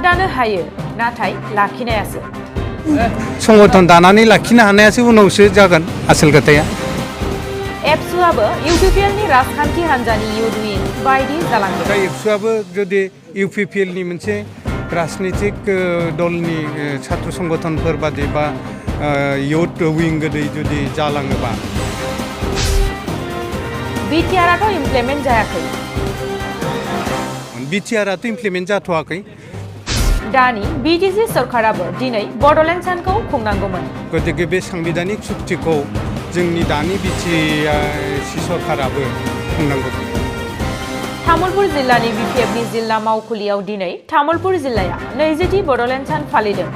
दानो हायो नाथाय लाखिनायासो संगठन दानानै लाखिनो हानायासो उनावसो जागोन आसल खोथाया एबसुआबो इउपिपिएलनि राजखान्थि हान्जानि इयुथ उइं बायदि जालांदों दा एबसुआबो जुदि इउपिपिएलनि मोनसे राजनितिक दलनि छात्र संगठनफोर बादि बा इयुथ उइं गोदै जुदि जालाङोबा बिटिआरआथ' इमप्लिमेन्ट जायाखै बिटिआरआथ' इमप्लिमेन्ट जाथ'वाखै दानि बिटिसि सरकाराबो दिनै बड'लेण्ड सानखौ खुंनांगौमोन गतिके बे सांबिधानिक सुक्तिखौ जोंनि दानि बिटिसि सरकाराबो खुंनांगौमोन तामुलपुर जिल्लानि बिपिएफनि जिल्ला मावखुलियाव दिनै तामुलपुर जिल्लाया 20थि बड'लेण्ड सान फालिदों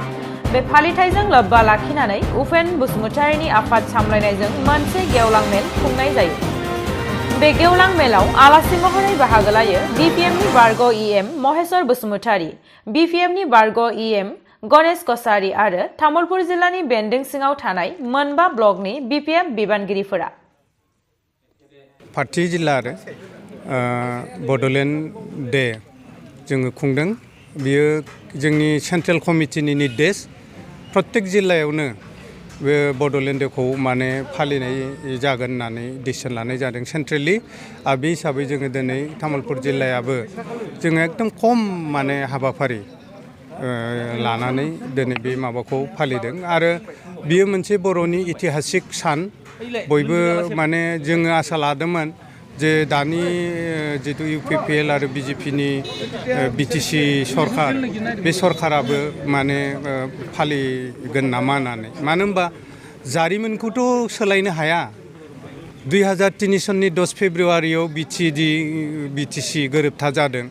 बे फालिथायजों लोब्बा लाखिनानै उपेन बसुमतारीनि आफाद सामलायनायजों मोनसे गेवलां मेल खुंनाय जायो बे गेवलां मेलाव आलासि महरै बाहागो लायो बिपिएफनि बारग' इएम महेश्वर बसुमतारी बिपिएफनि बारग' इएम गणेश कसारी आरो तामुलपुर जिल्लानि बेन्दों सिङाव थानाय मोनबा ब्लकनि बिपिएफ बिबानगिरिफोरा पार्टी जिल्ला आरो बड'लेण्ड डे जोङो खुंदों बियो जोंनि सेन्ट्रेल कमिटिनि निर्देश प्रत्येक जिल्लायावनो बे बड'लेण्ड डेखौ माने फालिनाय जागोन होननानै डिसिसन लानाय जादों सेन्ट्रेलि आरो बे हिसाबै जोङो दिनै तामुलपुर जिल्लायाबो जोङो एकदम खम माने हाबाफारि लानानै दिनै बे माबाखौ फालिदों आरो बियो मोनसे बर'नि इतिहासिक सान बयबो माने जोङो आसा लादोंमोन जे दानि जितु इउपिपिएल आरो बिजेपिनि बिटिसि सरकार बे सरकाराबो माने फालिगोन नामा होननानै मानो होनबा जारिमिनखौथ' सोलायनो हाया 2003 सननि 10 फेब्रुवारियाव बिटिसि गोरोबथा जादों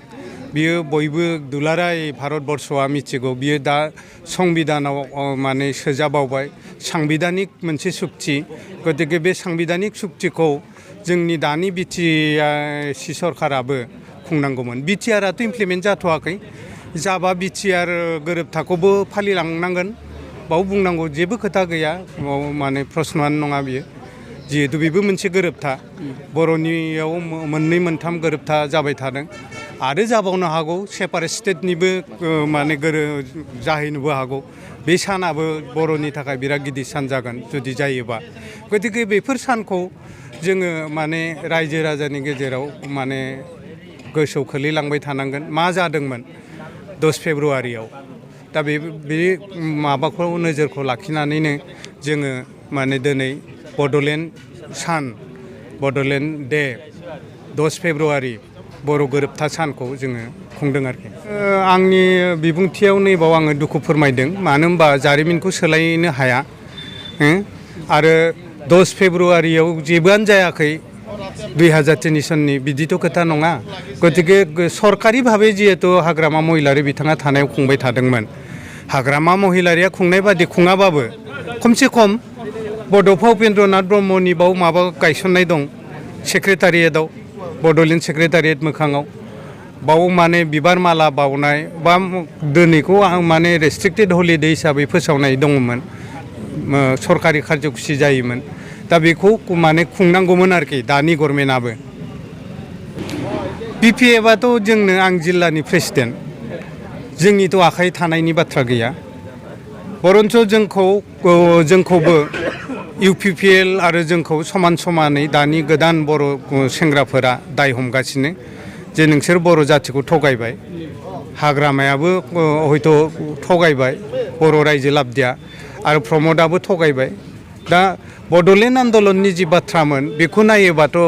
बियो बयबो दुलाराय भारतबर्षआ मिथिगौ बियो दा संबिधानाव माने सोजाबावबाय सांबिधानिक मोनसे सुक्ति गतिके बे सांबिधानिक सुक्तिखौ जोंनि दानि बिटिसि सरकाराबो खुंनांगौमोन बिटिआरआथ' इमप्लिमेन्ट जाथ'वाखै जाबा बिटिआर गोरोबथाखौबो फालिलांनांगोन बाव बुंनांगौ जेबो खोथा गैया माने प्रश्नआनो नङा बियो जिहेतु बेबो मोनसे गोरोबथा बर'नियाव मोननै मोनथाम गोरोबथा जाबाय थादों आरो जाबावनो हागौ सेपारेट स्टेटनिबो माने जाहैनोबो हागौ बे सानाबो बर'नि थाखाय बिराद गिदिर सान जागोन जुदि जायोबा गतिके बेफोर सानखौ जोङो माने रायजो राजानि गेजेराव माने गोसोआव खोलैलांबाय थानांगोन मा जादोंमोन 10 फेब्रुवारियाव दा बे माबाखौ नोजोरखौ लाखिनानैनो जोङो माने दिनै बड'लेण्ड सान बड'लेण्ड डे 10 फेब्रुवारि बर' गोरोबथा सानखौ जोङो खुंदों आरोखि आंनि बिबुंथियाव नैबाव आङो दुखु फोरमायदों मानो होनबा जारिमिनखौ सोलायनो हाया आरो 10 फेब्रुवारियाव जेबोआनो जायाखै 2003 सननि बिदिथ' खोथा नङा गतिके सरकारि भाबै जिहेतु हाग्रामा महिलारि बिथाङा थानायाव खुंबाय थादोंमोन हाग्रामा महिलारिया खुंनाय बादि खुङाबाबो खमसे खम बड'फा उपेन्द्रनाथ ब्रह्मनि बाव माबा गायसननाय दं सेक्रेटारियेटआव बड'लेण्ड सेक्रेटारियेट मोखाङाव बाव माने बिबार माला बावनाय बा दिनैखौ आं माने रेस्ट्रिक्टेड हलिडे हिसाबै फोसावनाय दङमोन सरकारि कार्यकुसि जायोमोन दा बेखौ माने खुंनांगौमोन आरोखि दानि गभर्नमेन्टआबो बिपिएफआथ' जोंनो आं जिल्लानि प्रेसिडेन्ट जोंनिथ' आखाइ थानायनि बाथ्रा गैया बरन्स जोंखौबो इउपिपिएल आरो जोंखौ समान समानै दानि गोदान बर' सेंग्राफोरा दाय हमगासिनो जे नोंसोर बर' जाथिखौ थगायबाय हाग्रामायाबो हयथ' थगायबाय बर' रायजो लाबदिया आरो प्रमदआबो थगायबाय दा बड'लेण्ड आन्दलननि जि बाथ्रामोन बेखौ नायोबाथ'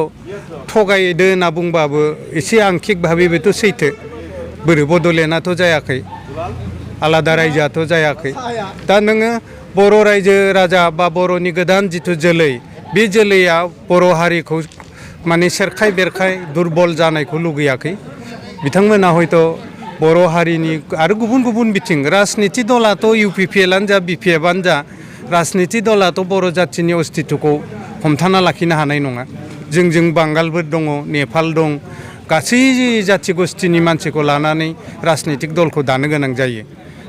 थगायदो होनना बुंबाबो एसे आंखिक भाबै बेथ' सैथो बोरै बड'लेण्डआथ' जायाखै आलादा रायजोआथ' जायाखै दा नोङो बर' रायजो राजा बा बर'नि गोदान जिथु जोलै बे जोलैया बर' हारिखौ माने सेरखाय बेरखाय दुरबल जानायखौ लुगैयाखै बिथांमोना हयथ' बर' हारिनि आरो गुबुन गुबुन बिथिं राजनिति दलाथ' इउपिपिएलआनो जा बिपिएफआनो जा राजनिति दलाथ' बर' जाथिनि अस्तित्वखौ हमथाना लाखिनो हानाय नङा जों बांगालफोर दङ नेपाल दं गासै जाथि गोष्ठीनि मानसिखौ लानानै राजनितिक दलखौ दानो गोनां जायो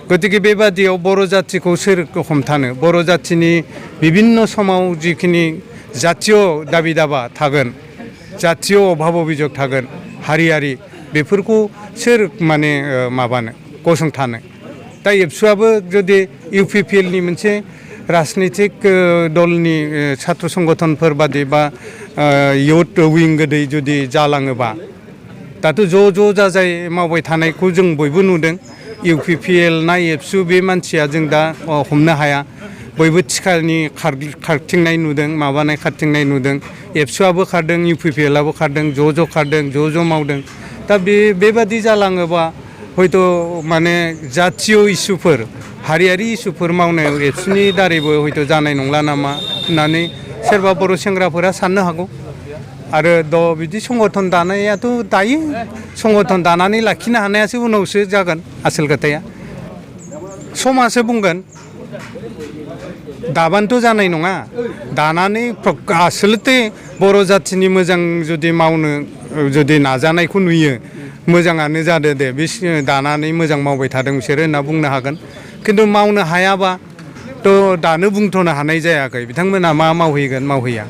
गतिके बेबादियाव बर' जाथिखौ सोर हमथानो बर' जाथिनि बिभिन्न समाव जिखिनि जातीय दाबि दाबा थागोन जातीय अभाब अभियोग थागोन हारियारि बेफोरखौ सोर माने माबानो गसंथानो दा एबसुआबो जुदि इउपिपिएलनि मोनसे राजनितिक दलनि छात्र संगठनफोर बादि बा इयुथ उइं गोदै जुदि जालाङोबा दाथ' ज' जाजाय मावबाय थानायखौ जों बयबो नुदों इउपिपिएल ना एबसु बे मानसिया जों दा हमनो हाया बयबो थिखानि खारथिंनाय नुदों माबानाय खारथिंनाय नुदों एबसुआबो खारदों इउपिपिएलआबो खारदों ज' खारदों ज' मावदों दा बेबादि जालाङोबा हयथ' माने जातीय इसुफोर हारियारि इसुफोर मावनायाव एबसुनि दारैबो हयथ' जानाय नंला नामा होननानै सोरबा बर' सेंग्राफोरा साननो हागौ आरो बिदि संगठन दानायाथ' दायो संगठन दानानै लाखिनो हानायासो उनावसो जागोन आसोल खोथाया समासो बुंगोन दाबानोथ' जानाय नङा दानानै आसलते बर' जाथिनि मोजां जुदि मावनो जुदि नाजानायखौ नुयो मोजाङानो जादों दे बे दानानै मोजां मावबाय थादों बिसोरो होनना बुंनो हागोन खिन्थु मावनो हायाबा थ' दानो बुंथ'नो हानाय जायाखै बिथांमोना मा मावहैगोन मावहैया